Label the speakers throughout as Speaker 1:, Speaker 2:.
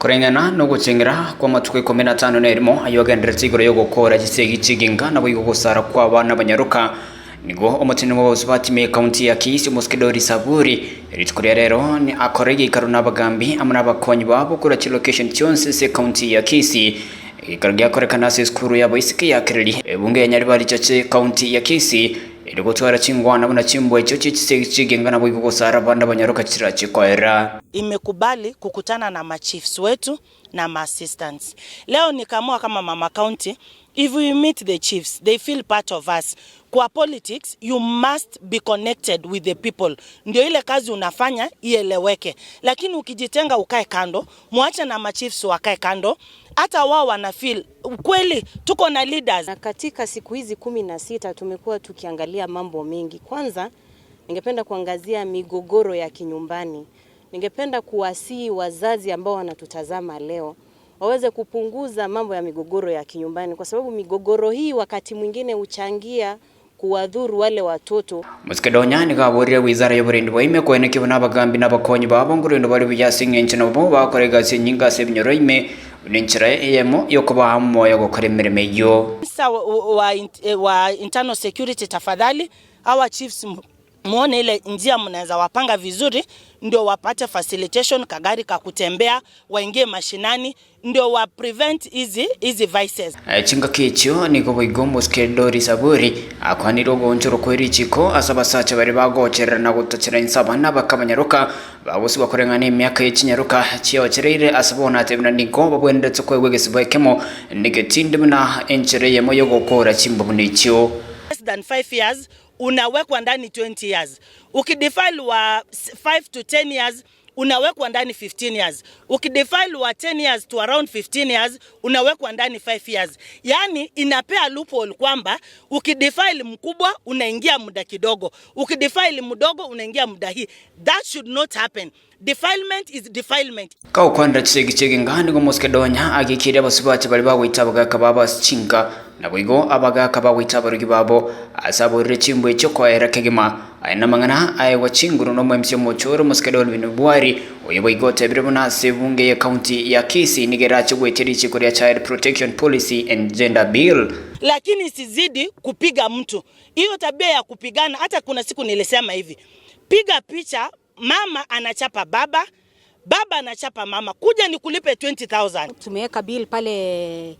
Speaker 1: Koreng'ana nogochengera kw'amatuko 15 ayio agendererete igoro y'ogokora chisegi chi'egenka naboigo ogosara kw'abana abanyaroka. Nigo omoteneneri bw'abasubati me ekaunti ya Kisii omosike Doris Aburi rituko ria rero akore egeikaro n'abagambi amo n'abakonyi babo korwa chilocation chionsi ase ekaunti ya Kisii. Egeikaro giakorekana ase esukuru y'abaiseke ya Kereri ebunge ya Nyaribari Chache ekaunti ya Kisii ere gotwara chingwana buna chimbwa echio chie chisegi chi'egenka naboigo gosara abande abanyaroka chirache koera.
Speaker 2: Imekubali kukutana na machiefs wetu na maassistants. Leo nikaamua kama mama county, if we meet the chiefs, they feel part of us. Kwa politics, you must be connected with the people. Ndio ile kazi unafanya ieleweke. Lakini ukijitenga ukae kando, muache na machiefs wakae kando, hata wao wana feel kweli tuko na leaders.
Speaker 3: Na katika siku hizi 16 tumekuwa tukiangalia mambo mengi. Kwanza ningependa kuangazia migogoro ya kinyumbani. Ningependa kuwasihi wazazi ambao wanatutazama leo waweze kupunguza mambo ya migogoro ya kinyumbani, kwa sababu migogoro hii wakati mwingine huchangia kuwadhuru wale watoto.
Speaker 1: Mosike Donya nigo aborire wizara y'oborendi bwa ime koenekia buna abagambi na abakonyi babo ngorendo bare buya ase eng'encho nabo bakora egasi enyinga ase ebinyoro ime buna enchera eyemo yokobaha omoyo gokora emeremo eywo.
Speaker 2: Minister wa internal security, tafadhali hawa chiefs muone ile njia mnaweza wapanga vizuri, ndio wapate facilitation, kagari ka kutembea, waingie mashinani, ndio wa prevent hizi vices.
Speaker 1: Chingaki echio nigo boigo omosike Doris Aburi akwanire ogoonchorwa kwa richiko ase abasacha baria bagocherera na gotachera inse abana bakabanyaroka bagosibwa koreng'ana emiaka ya chinyaroka chiochereire ase bono ate buna nigo babwenerete koegwa egesibo ekemo negetinde buna enchera eyemo yogokora chimbu buna echio.
Speaker 2: Less than 5 years unawekwa ndani 20 years. Ukidefile wa 5 to 10 years unawekwa ndani 15 years. Ukidefile wa 10 years to around 15 years unawekwa ndani 5 years. Yani inapea loophole kwamba ukidefile mkubwa unaingia muda kidogo, ukidefile mdogo unaingia muda hii. That should not happen. Defilement is defilement.
Speaker 1: Kaokwandira chisegi chi'egenka nigo omosike Donya agikire abasubati baria bagoita abagaka babo ase chinka naboigo abagaka bagoita abarugi babo ase aborire chimbwa echio koera kegima aya namang'ana aegwa chinguru na omo MC omochoro omosike Dolvin Bwari oyo boigo otebire buna ase ebunge ya county ya Kisii nigo erache goetia richiko ria Child Protection Policy and Gender Bill.
Speaker 2: Lakini isizidi kupiga mtu. Hiyo tabia ya kupigana, hata kuna siku nilisema hivi, piga picha mama anachapa baba, baba anachapa mama, kuja nikulipe 20,000.
Speaker 4: Tumeweka bill pale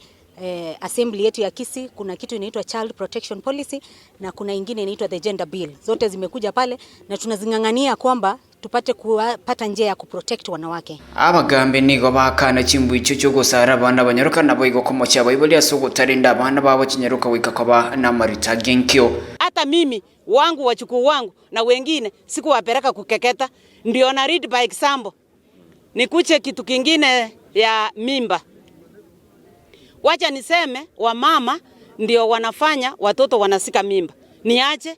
Speaker 4: assembly yetu ya Kisii, kuna kitu inaitwa Child Protection Policy na kuna ingine inaitwa the Gender Bill. Zote zimekuja pale na tunazing'ang'ania kwamba tupate kupata njia ya kuprotect wanawake.
Speaker 1: Abagambi nigo bakana chimbu icho chogosara abana banyaruka nabo igo komochia baibuli ase ogotarinda abana babo chinyaruka goika koba na marita genkio.
Speaker 5: Hata mimi wangu wachukuu wangu na wengine sikuwapeleka kukeketa, ndio na lead by example. Nikuche kitu kingine ya mimba. Wacha niseme wamama ndio wanafanya watoto wanasika mimba. Niache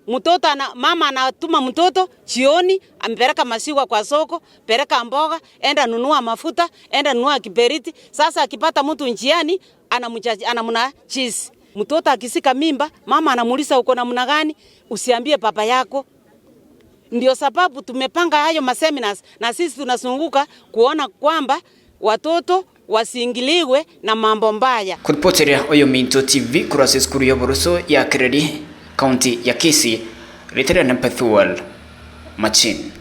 Speaker 5: mtoto ana, mama anatuma mtoto jioni, ampeleka masiwa kwa soko, peleka mboga, enda nunua mafuta, enda nunua kiberiti. Sasa akipata mtu njiani anamuna cheese. Mtoto akisika mimba, mama anamuuliza uko namna gani? Usiambie papa yako. Ndio sababu tumepanga hayo maseminars na sisi tunazunguka kuona kwamba watoto wasiingiliwe na mambo mbaya.
Speaker 1: Kuripoteria oyo Minto TV kurasa skuru ya Boruso ya Kereri county ya Kisii, Riteria na Pethuel Machin.